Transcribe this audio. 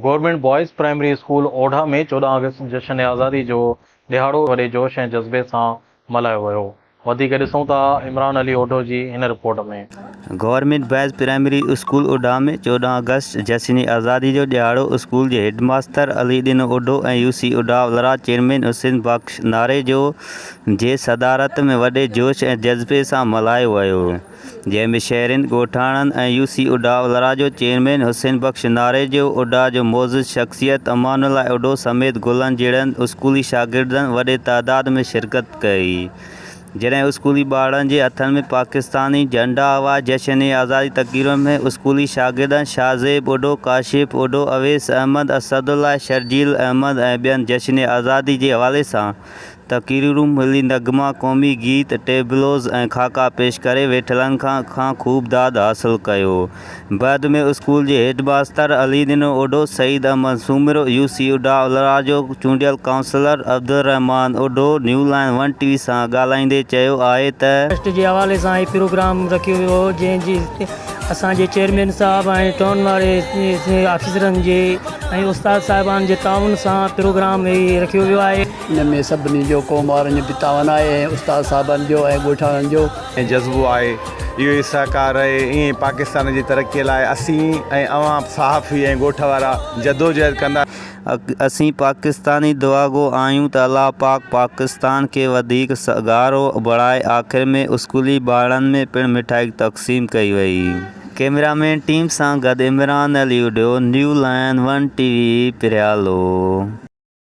Government boys primary school Odha ۾ 14 August جشن آزادي جو ڏهاڙو وڏي جوش ۽ جذبي سان ملهايو ويو. وڌيڪ ڏسون ٿا عمران علي اوڍو جي هن report ۾. Government boys primary school Odha ۾ 14 August جشن آزادي جو ڏهاڙو اسڪول جي head master Ali Dino Odho ۽ U C Odha Ulra chairman Hussain Bakhsh Narejo جي صدارت ۾ وڏي جوش ۽ جذبي سان ملهايو ويو. جنهن ۾ شهرين، ڳوٺاڻن ۽ يو سي اڍا الرا جو چيئرمين حسين بخش ناريجو، اڍا جو معزز شخصيت امان الله اڍو سميت گلن جهڙن اسڪولي شاگردن وڏي تعداد ۾ شرڪت ڪئي. جڏهن اسڪولي ٻارڙن جي هٿن ۾ پاڪستاني جهنڊا هئا. جشن آزادي تقريبن ۾ اسڪولي شاگردن شاهزيب اڍو، ڪاشف اڍو، اويس احمد، اسدالله، شرجيل احمد ۽ ٻين جشن آزادي جي حوالي سان تقريرون، ملي نغما، قومي گيت، ٽيبلوز ۽ خاڪا پيش ڪري ويٺلن کان کان خوب داد حاصل ڪيو. بعد ۾ اسڪول جي head master Ali Dino Odho, Saeed Ahmed Soomro, U C Odha Ulra جو چونڊيل councillor Abdulrahman Odho new line one T V سان ڳالهائيندي چيو آهي ته، ٽرسٽ جي حوالي سان هي پروگرام رکيو ويو هو جنهن جي اسان جي چيئرمين صاحب ۽ ٽائون واري آفيسرن جي ۽ استاد صاحبان جي تعاون سان پروگرام هي رکيو ويو آهي. ان ۾ سڀني جو قوم وارن جو به تعاون آهي ۽ استاد صاحبن جو ۽ ڳوٺاڻن جو. ۽ جذبو آهي اهو ئي سهڪار رهي ائين ئي پاڪستان جي ترقي لاء اسين ۽ اوهان صحافي ۽ ڳوٺ وارا جدوجهد ڪندا. اسين پاڪستاني دعاگو آهيون ته الله پاڪ پاڪستان کي وڌيڪ سگهارو بڻائي آخر ۾ اسڪولي ٻارڙن ۾ پڻ مٺائي تقسيم ڪئي وئي. ڪئميرا مين ٽيم سان گڏ Imran Ali Odho, new line one T V, Pariyalo.